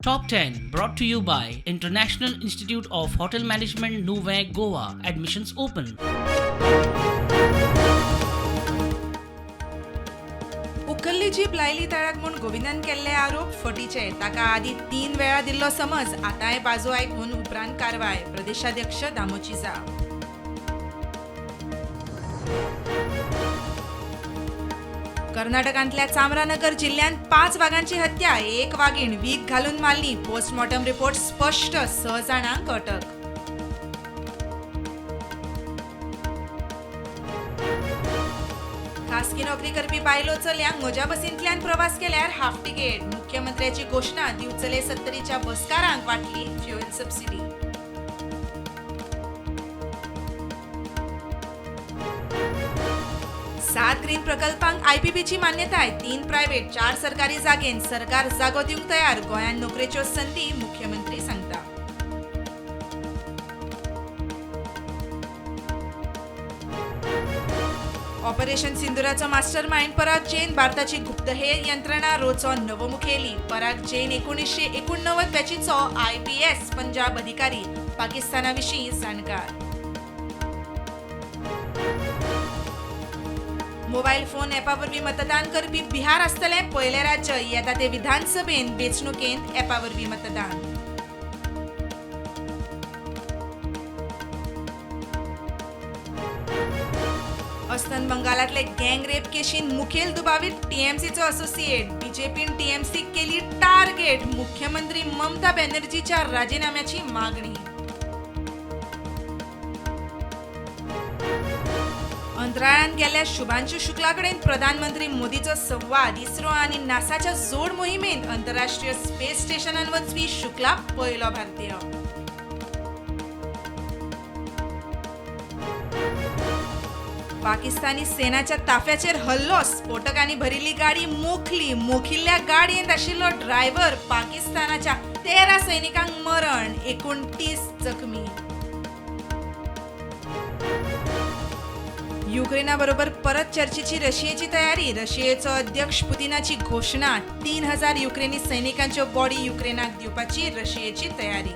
Top 10 brought to you by International Institute of Hotel Management, Nuvem, Goa. Admissions open. उखल्ली jeep लायली तळाक म्हूण गोविंदान केल्ले आरोप फटीचे. ताका आदी 3 वेळा दिल्लो समज, आतांय बाजू आयकून उपरांत कारवाय. प्रदेशाध्यक्ष दामोची जाप. कर्नाटकांतल्या चामरानगर जिल्ह्यांत 5 वागांची हत्या, 1 वागीण वीख घालून मारली. पोस्टमॉर्टम रिपोर्ट स्पश्ट, 6 जाणांक अटक. खासगी नोकरी करपी बायलो चलयांक म्हज्या बसींतल्यान प्रवास केल्यार हाफ तिकेट. मुख्यमंत्र्याची घोशणा, दिवचले सत्तरीच्या बसकारांक वांटली फ्युएल सबसिडी. सात ग्रीन प्रकल्पांक आयपीबीची मान्यताय, 3 प्रायव्हेट 4 सरकारी जागेन सरकार जागो दिवंक तयार. गोंयांत नोकरेच्यो संदी, मुख्यमंत्री सांगता. ऑपरेशन सिंदुराचो मास्टरमाइंड पराग जैन भारताची गुप्तहेर यंत्रणा रोचो नवो मुखेली. पराग जैन 1989 बॅचीचो IPS Punjab अधिकारी, पाकिस्ताना विशीं जाणकार. मोबायल फोन ॲपा वरवीं मतदान करपी बिहार आसतलें पयलें राज्य. येता ते विधानसभेन वेंचणुकेंत ॲपा वरवीं मतदान. अस्तंत बंगालांतले गँग रेप केशीन मुखेल दुबावीत टीएमसीचो असोसिएट. बीजेपीन टीएमसीक केली टार्गेट. मुख्यमंत्री ममता बॅनर्जीच्या राजीनाम्याची मागणी. अंतराळांत गेल्ल्या शुभांशु शुक्ला कडेन प्रधानमंत्री मोदीचो संवाद. इस्रो आनी नासाच्या जोड मोहिमेंत अंतरराष्ट्रीय स्पेस स्टेशनान वचपी शुक्ला पयलो भारतीय. पाकिस्तानी सेनाच्या ताफ्याचेर हल्लो, स्फोटकांनी भरिल्ली गाडी मोखली. मोखिल्ल्या गाडयेंत आशिल्लो ड्रायव्हर. पाकिस्तानाच्या 13 सैनिकांक मरण, 29 जखमी. युक्रेना बरोबर परत चर्चेची रशियेची तयारी. रशियेचो अध्यक्ष पुतिनाची घोशणा. 3000 युक्रेनी सैनिकांच्यो बॉडी युक्रेनाक दिवपाची रशियेची तयारी.